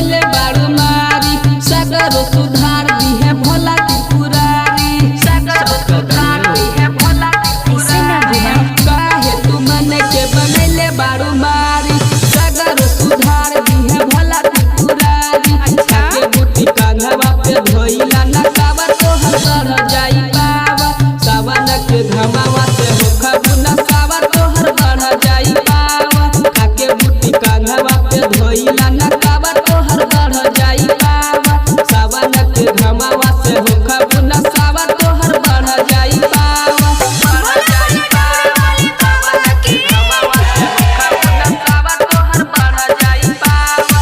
बनैले बारू मारी। सगरो सुधार दिहे भोला त्रिपुरारी। सगरो सुधार दिहे भोला ऐसे ना त्रिपुरारी। बोला। काहे तू मन के बनैले बारू मारी। सगरो सुधार दिहे भोला त्रिपुरारी। अच्छा। के बूटी कान्हवा पे धोइला न कावर तोहर बढ़ जाई पावा। सावन के घमावा से होखा गुना सावर तोहर बढ़ जाई पावा। खाके बूटी कान्हवा पे धोइला न कावर तोहर बढ़ जाई पावा। सावन के घमावा से होखा गुना सावर तोहर बढ़ जाई पावा। बढ़ जाई पावा। सावन के घमावा से होखा गुना सावर तोहर बढ़ जाई पावा।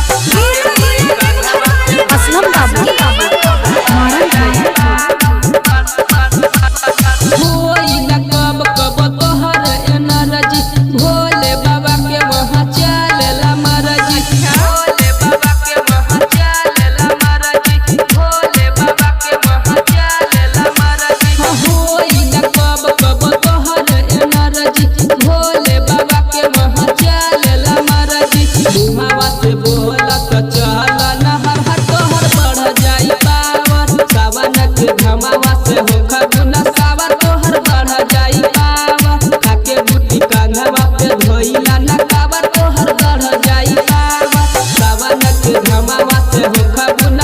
असलम बाबू होई न कब कब तोहर एनर्जी। भोले बाबा के वहाँ चलेला मरजी। भोले बाबा के वहाँ चलेला मरजी। भोले बाबा के वहाँ चलेला मरजी। होई न कब कब तोहर एनर्जी। भोले बाबा के वहाँ चलेला मरजी। मुहावा से बोला तो चल न हर हर तोहर बढ़ जाई पावर। सावन के घमावा से होखा गुना सावर तोहर बढ़ जाई पावर। खाके बूटी कान्हवा पे धोइला न कावर तोहर बढ़ जाई पावर। सावन के घमावा से होखा गुना